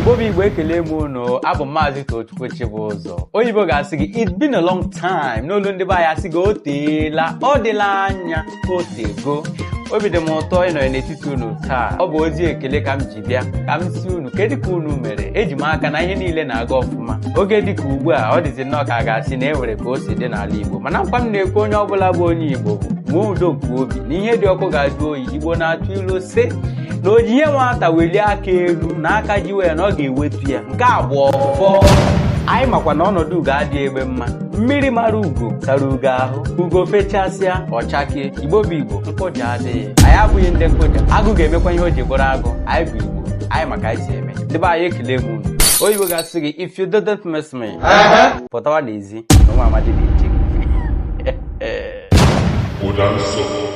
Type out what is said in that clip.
Igbo bụ Igbo, ekele m unu. Abụ m Maazị Tochukwu Chibụzọ. Oyibo ga-asị gị, "It's been a long time." N'olu ndị be anyị, asị gị o teela, ọ dịla anya, o tego. Obi dị m ụtọ ịnọ n'etiti unu taa. Ọ bụ ozi ekele ka m ji bịa, ka m si unu kedu ka unu mere. Eji m aka na ihe niile na-aga ọfụma. Oge dịka ugbu a, ọ dịzi nnọọ ka a ga-asị na e nwere ka o si dị n'ala Igbo. Mana nkwa m na-ekwe onye ọbụla bụ onye Igbo bụ nwee udo nke obi na ihe dị ọkụ ga-ajụ oyi. Igbo na-atụ ilu sị na o ji ihe nwata welie aka elu na aka jiwe ya na ọ ga-ewetu ya. Nke a bụ ọfọ. Anyị makwa na ọnọdụ ugo adịghị egbe mma. Mmiri mara ugo sara ugo ahụ, ugo fechasịa ọchake. Igbo bụ Igbo, nkụja adịghị. Anyị abụghị ndị nkụja. Agụ ga-emekwa ihe o ji bụrụ agụ. Anyị bụ Igbo, anyị maka anyị si eme. Ndị be anyị, ekele m unu. Oyibo ga-asị gị, "If you didn't miss me," pụtawa n'ezi na nwa amadi na-eche gị. Ụda nsọ.